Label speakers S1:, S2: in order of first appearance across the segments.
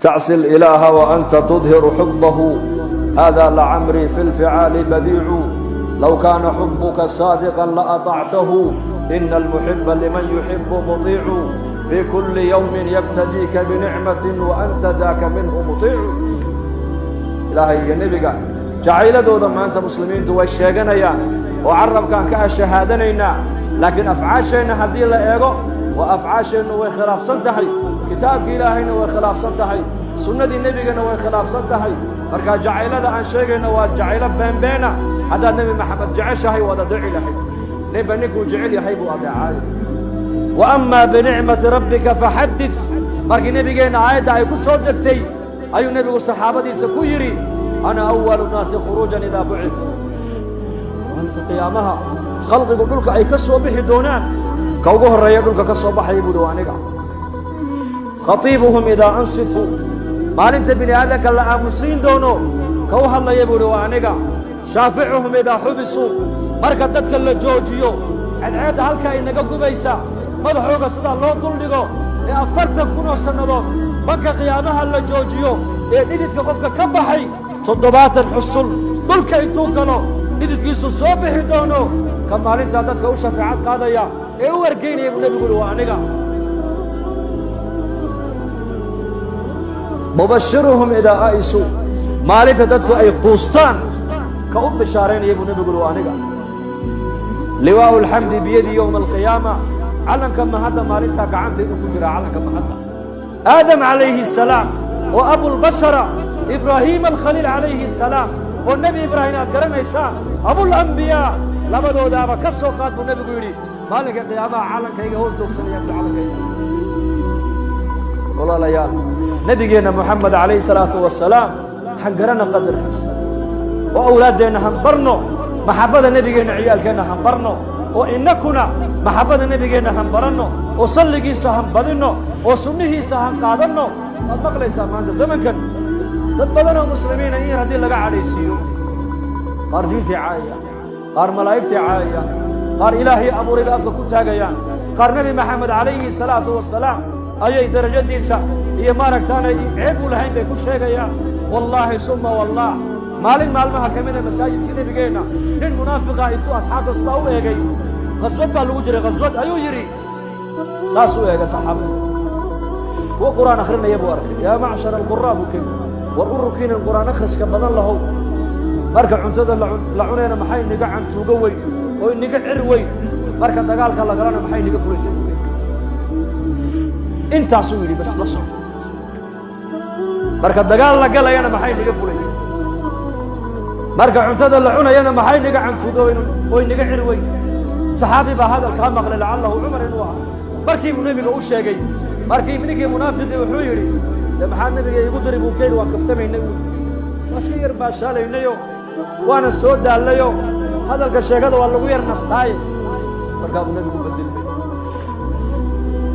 S1: Tacsi ilaaha wa anta tudhiru xubbahu, hada lacamrii fi lficaali badiicu. Low kaana xubuka saadiqan laatactahu, ina almuxiba liman yuxibu muطiicu. Fii kuli yowmin yabtadiika binicmatin wa anta daaka minhu muطiicu. Ilaahay iyo nebiga jacayladooda maanta muslimiintu way sheeganayaan oo carabkaan ka ashahaadanaynaa, laakiin afcaasheenna haddii la eego, waa afcaasheennu way khilaafsan tahay. Kitaabkii Ilaahayna way khilaafsan tahay, sunnadii nebigana way khilaafsan tahay. Markaa jacaylada aan sheegayno waa jacaylo beenbeena. Haddaad Nebi Maxamed jeceshahay, waad adeeci lahayd. Ninba ninkuu jecel yahay buu adeecaayo. Wa amaa binicmati rabbika faxaddid. Markii nebigeenna aayadda ay ku soo degtay, ayuu nebigu saxaabadiisa ku yidhi: "Ana awalu nnaasi khuruujan idaa bucituu." Maalinka qiyaamaha khalqigu dhulka ay ka soo bixi doonaan, ka ugu horreeya dhulka ka soo baxaya, buuhi, waa aniga. Khatiibuhum idaa ansituu. Maalinta bini aadamka la aamusiin doono, ka u hadlaya, buuhi, waa aniga. Shaaficuhum idaa xubisuu. Marka dadka la joojiyo, cadceedda halka ay naga gubaysa, madaxooga sidaa loo duldhigo ee 40,000 oo sannadood banka qiyaamaha la joojiyo, ee dhididka qofka ka baxay 70 xusul dhulka intuu galo dhididkiisu soo bixi doono, ka maalintaa dadka u shafeecad qaadaya ee u ergeynaya, buu nebigu uhi, waa aniga. Mubashiruhum idaa a'isuu. Maalinta dadku ay quustaan, ka u bishaaraynaya, buu nebigu uhi, waa aniga. Liwaa'u alxamdi biyadii yowma alqiyaama. Calanka mahadda maalintaa gacantaydu ku jiraa. Calanka mahadda, Aadam calayhi asalaam oo abulbashara, Ibraahiim alkhaliil calayhi asalaam oo Nebi Ibraahim aad garanaysaan, abulambiyaa, labadoodaaba ka soo qaad, buu nebigu yidhi, maalinka qiyaamaha calankayga hoos joogsanayaan, bu calankaygaas. Walaalayaal, nebigeenna Moxamed calayhi salaatu wasalaam han garana qadarkiisa, oo awlaaddeenna han barno maxabbada nebigeenna, ciyaalkeenna han barno, oo innakuna maxabbada nebigeenna han baranno, oo salligiisa han badinno, oo sunnihiisa han qaadanno. Waad maqlaysaa maanta zamankan dad badan oo muslimiina in yar haddii laga cadhaysiiyo, qaar diintay caayayaan, qaar malaa'igtay caayayaan, qaar Ilaahay abuuray bay afka ku taagayaan, qaar Nebi Maxamed calayhi salaatu wasalaam ayay darajadiisa iyo maaragtaanay ceeb u lahayn bay ku sheegayaan. Wallaahi summa wallah, maalin maalmaha ka mida masaajidka nebigeenna nin munaafiqa intuu asxaabta sidaa u eegay, khaswad baa lagu jiray, khaswad ayuu yidhi, saas u eegay saxaabada, kuwa qur'aan akhrinaya buu arkay. "Yaa macshar alquraa," buu keli, "war ururkiinan qur'aan akhriska badan lahow, marka cuntada la cunayna maxay niga cantuugo weyn oo iniga cir weyn? Marka dagaalka la galana maxay niga fulaysan?" buu keli. Intaasuu yidhi bas, la soco. Marka dagaal la galayana maxay niga fulaysan? Marka cuntada la cunayana maxay niga cantuugo weyn oo iniga cir weyn? Saxaabi baa hadalkaa maqlay, lacalahu Cumar inuu ahaa. Markii buu nebiga u sheegay. Markii ninkii munaafiqii wuxuu yidhi: "De maxaa nebiga iigu diri?" buu ka yidhi. "Waan kaftamaynay," uu waa iska yar baashaalaynayo, waana soo daallayo, hadalka sheegada waa lagu yar nastaaye. Markaa buu nebigu bedelmay.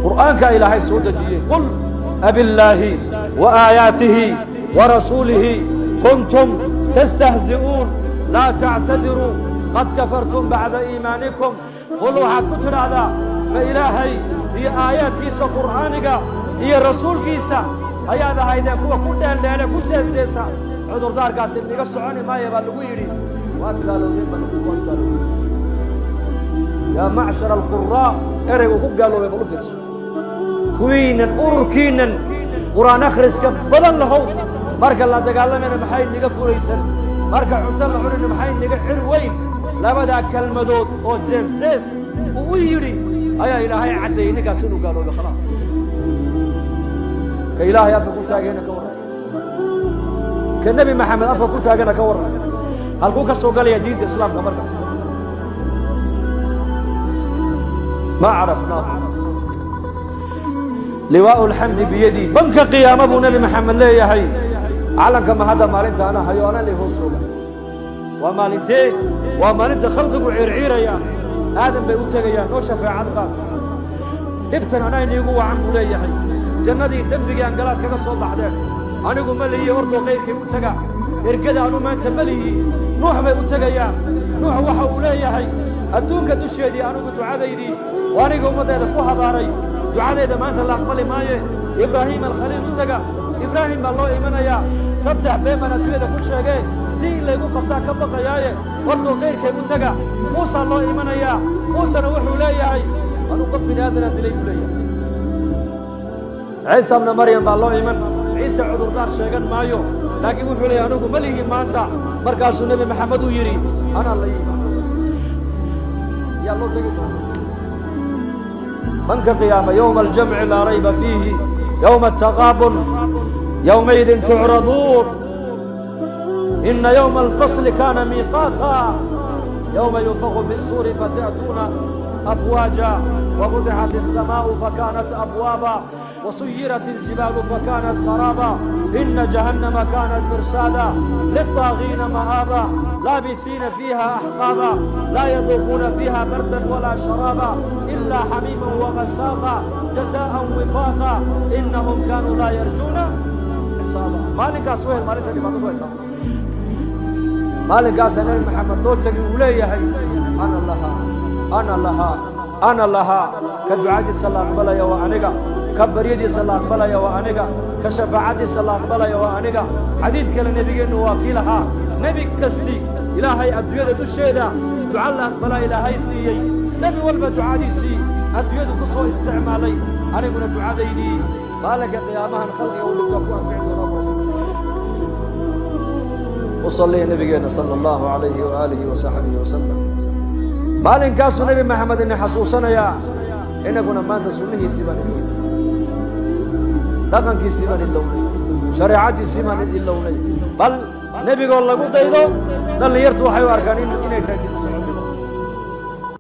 S1: Qur'aankaa Ilaahay soo dejiyey: "Qul abillaahi wa aayaatihi wa rasuulihi kuntum tastahzi'uun, laa tactadiruu, qad kafartum bacda iimaanikum." Qul, waxaad ku tidhaahdaa, ma Ilaahay iyo aayaadkiisa qur'aaniga iyo rasuulkiisa ayaad ahaydeen kuwa ku dheeldheele, ku jeesjeesa? Cudurdaarkaasi niga soconi maaya, baa lagu yidhi. Waad gaalowdeen, baa lagu, waad gaalowdeen. Yaa macshar alquraa, ereygu ku gaaloobay bal u fiirso. Kuwiinan ururkiinan qur'aan akhriska badan lahow, marka la dagaalamayna maxay niga fulaysan? Marka cunto la cunayna maxay niga cir weyn? Labadaa kelmadood oo jees-jees uu u yidhi ayaa Ilaahay caddeeyey ninkaas inuu gaaloobay. Khalaas. Ka Ilaahay afka ku taagayna ka warran? Ka Nebi Maxamed afka ku taagana ka warran? Halkuu ka soo galaya diinta Islaamka markaas? Ma carafnaahu. Liwaa'u alxamdi biyadii, banka qiyaama buu Nebi Maxamed leeyahay, calanka mahadda maalinta ana hayo, ana lay hoos jooga. Waa maalintee? Waa maalinta khalqigu ciirciirayaan. Aadan bay u tegayaan: "Noo shafeecad qaad, dhibtan anaa iniigu wacan," buu leeyahay. "Jannadii dembigii aan galaad kaga soo baxdeen anigu ma lihi, ordoo qayrkay u taga, ergada anu maanta ma lihi." Nuux bay u tegayaan. Nuux waxa uu leeyahay: "Adduunka dusheedii anigu ducadaydii oo aniga ummaddeeda ku habaaray, ducadayda maanta la aqbali maaye, Ibraahiim alkhaliil u taga." Ibraahim baa loo imanayaa. Saddex been baan adduunyada ku sheegee, tii in laygu qabtaa ka baqayaaye, wardoo kayrkay u taga. Muusaa loo imanayaa. Muusena wuxuu leeyahay, anuu qof bini aadanaa dilay buu leeyahay. Ciisa bna Maryam baa loo iman. Ciise cudurdaar sheegan maayo, laakiin wuxuu leeyahay, anigu ma lihi maanta. Markaasuu Nebi Maxamed uu yidhi, anaa la yimi. Yaa loo tegi doona manka qiyaama? Yowma aljamci laa rayba fiihi, yowma ataqaabun, yowmaidin tucraduun, ina yowma alfasli kaana miiqaata, yowma yunfaku fi الsuuri fata'tuuna afwaaja, wafutixat الsamaءu fakanat abwaaba, wasuyirat اljibaalu fakanat saraaba, ina jahannama kanat mirsaada, liلطaagiina ma'aaba, laabiثiina fiiha axqaaba, laa yaduuquuna fiiha bardan walaa sharaaba ilaa xamiima wagasaaqa, jazaءa wifaaqa, inahum kaanuu laa yarjuuna xisaaba. Maalinkaas wehel, maalinta dhibaatadu ay tahay, maalinkaasa Nebi Maxamed loo tegi, uu leeyahay, ana lahaa, ana lahaa, ana lahaa. Ka ducadiisa la aqbalaya waa aniga, ka baryadiisa la aqbalaya waa aniga, ka shafaacadiisa la aqbalaya waa aniga. Xadiid kale nebigeennu waa kii lahaa, nebi kasti Ilaahay adduunyada dusheeda duca la aqbalaa Ilaahay siiyey. Nebi walba ducadiisii adduunyadu ku soo isticmaalay, aniguna ducadaydii maalinka qiyaamahan khalqiga u dhigto ku anfici doona. Rasuul u salliya nebigeenna sala allahu alayhi waaalihi wasaxbihi wasalam. Maalinkaasuu Nebi Maxamed ina xasuusanayaa, inaguna maanta sunnihiisii baan ilownay, dhaqankiisii baan ilownay, shareecaddiisii baan ilownay. Bal nebigoo lagu daydo dhallinyartu waxay u arkaan inay tahay dib u socod.